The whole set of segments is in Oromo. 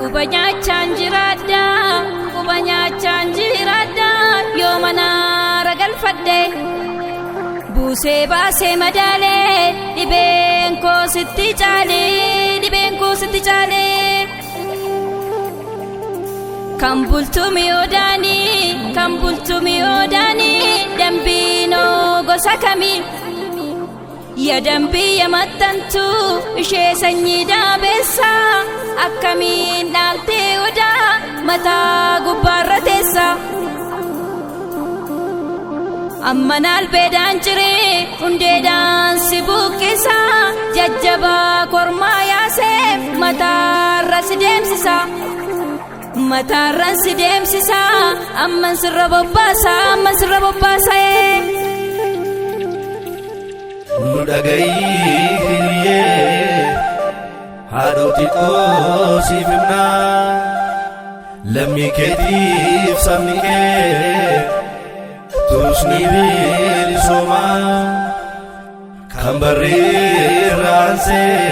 Quba nyaachaan jiraadha, quba nyaachaan jiraadha, yoo manaara galfadhe. Buusee baasee madaalee, dhibeen koo sitti caalee, dhibeen koo sitti caalee. Kan bultumi odaanii, kan bultumi odaanii, dambiinoo gosa kamii? Ya dambii ya maxxantu ishee sanyii daabeessa, akkamiin dhaaltee odaa mataa gubbaarra teessa. Amma naalbeedhaan ciree hundeedhaan si buqqisa, jajjabaa kormaa yaaseef mataarra si deemsisa. Mataarra si deemsisa, amman sirra bobbaasa, amman sirra bobbaasa. Nu dhagayi hiriyyee, haadhoti koo siif himnaa, lammii keetiif sabni kee turusni bilisoomaa kan barreerraansee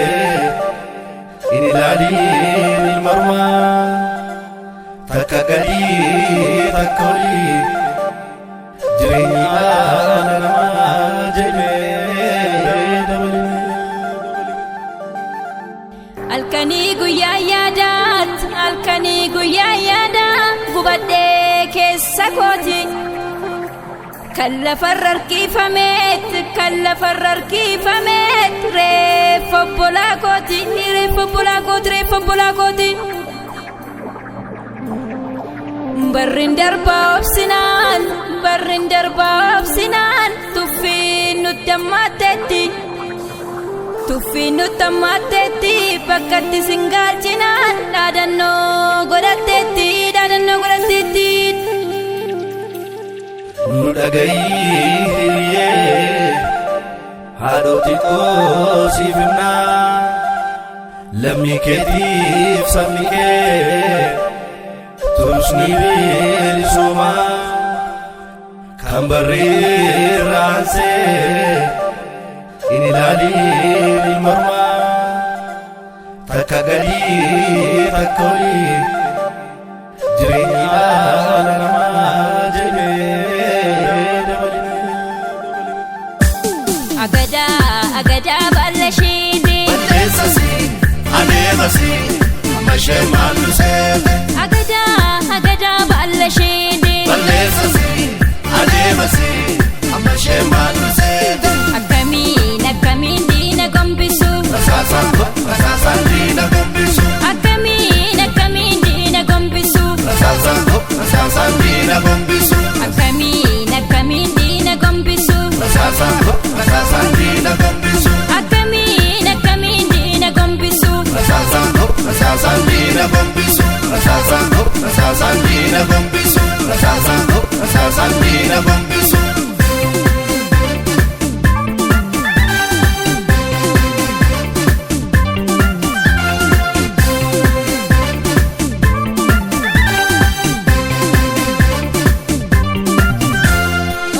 in ilaaliin ilmarmaa takka gadii takka olii jireenyi dhala namaa jedhee dabalee. Halkanii guyyaa yaadaat, halkanii guyyaa yaadaa, gubadhee keessa kooti. Kan lafarra harkifameet, kan lafarra harkifameet, reeffa obbolaa kooti, reeffa obbolaa kooti, reeffa obbolaa kooti. Barrin darbaa obsinaan, barrin darbaa obsinaan, tuffiin nutti hammaatteetti. Tuffiin nutti hammaatteetti, bakkatti singaalchinaan dhaadannoo godhatteetti, dhaadannoo godhatteetti. Nu dhagayi hiriyyee, haadhoti koo siif himnaa, lammii keetiif sabni kee turusni bilisoomaa kan barreerraansee in ilaaliin ilmarmaa takka gadii takka olii jireenyi dhala namaa jedhee dabalee. Agadaa agadaa baalla isheeti. Balleessasi adeemasi amma ishee maallu seete. Agadaa agadaa baalla isheeti. Balleessasi adeemasi amma ishee maallu seete. Akkamiin akkamiin diina gombisu. Rasaasaan rasaasaan diina gombisu. Akkamiin akkamiin diina gombisu. Rasaasaan rasaasaan diina gombisu. Akkamiin akkamiin diina gombisu. Rasaasaan rasaasaan diina gombisu. Akkamiin akkamiin diina gombisu. Rasaasaan rasaasaan diina gombisu. Rasaasaan rasaasaan diina gombisu. Rasaasaan rasaasaan diina gombisu.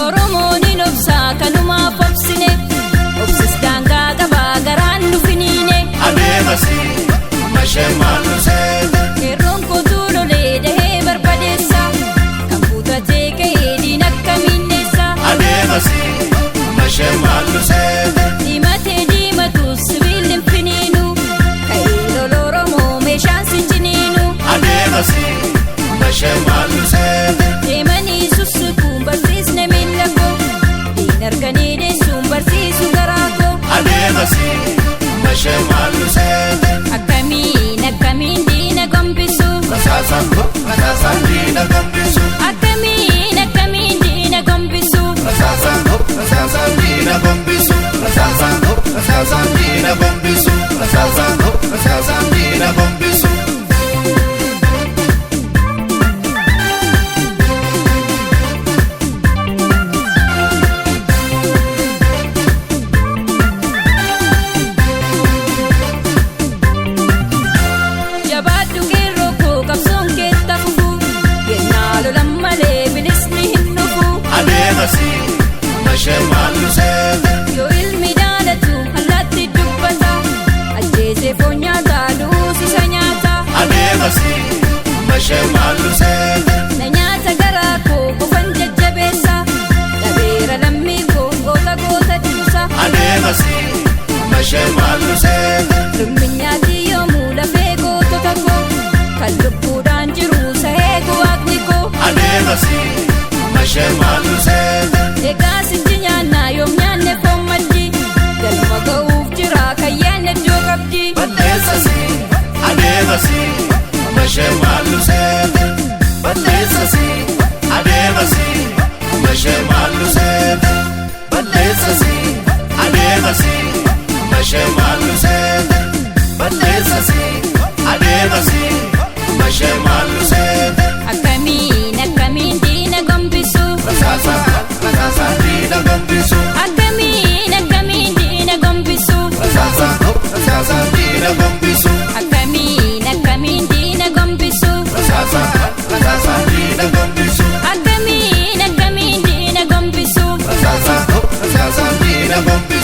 Oromoon hin obsaa kanumaaf obsine. Obsis daangaa qabaa garaan nu finiine. Adeemasi amma ishee maallu seete. Qeerroon kootuu lolee dahee barbadeessa. Kan kutatee ka'ee diina akkamiin dheessa. Adeemasi amma ishee maallu seete. Diimatee diimatu sibiilli hin finiinu. Ka'ee lola Oromoo meeshaan sin ciniinu. Adeemasi amma ishee maallu seete. Deemanii sussukuun barsiisne miila koo. Diina arganii deessuun barsiisu garaa koo. Adeemasi amma ishee maallu seete. Akkamiin akkamiin diina gombisu. Rasaasaan rasaasaan diina gombisu. Akkamiin akkamiin diina gombisu. Rasaasaan rasaasaan diina gombisu. Rasaasaan rasaasaan diina gombisu. Rasaasaan rasaasaan diina gombisu. Jabaadhu qeerroo koo qabsoon keetta fufu. Yennaa lolan malee bilisni hin dhufu. Adeemasi amma ishee maallu seete. Yoo ilmi daalatu allaatti mashee maallu seete. Na nyaata garaa koo qofan jajjabeessa. Dhabeera lammii koo goota goota dhiisa. Adeemasi mashee maallu seete. Lumminyaati yoomuu lafee gootota koo. Kan lubbuudhaan jiru sahee waaqni koo. Adeemasi mashee maallu seete. Egaa sichi nyaannaa yoom nyaanne foon maddi. Galma ga'uuf jira kayyaan iddoo qabdi. Balleessasi adeemasi mashee maallu seete. Balleessasi adeemasi mashee maallu seete. Balleessasi adeemasi mashee maallu seete. Balleessasi adeemasi mashee maallu seete. Akkamiin akkamiin diina gombisu. Rasaasa rasaasa diina gombisu. Akkamiin akkamiin diina gombisu. Rasaasa rasaasa diina gombisu. Akkamiin akkamiin diina gombisu. Rasaasa rasaasa diina gombisu. Akkamiin akkamiin diina gombisu. Rasaasa rasaasa diina gombisu.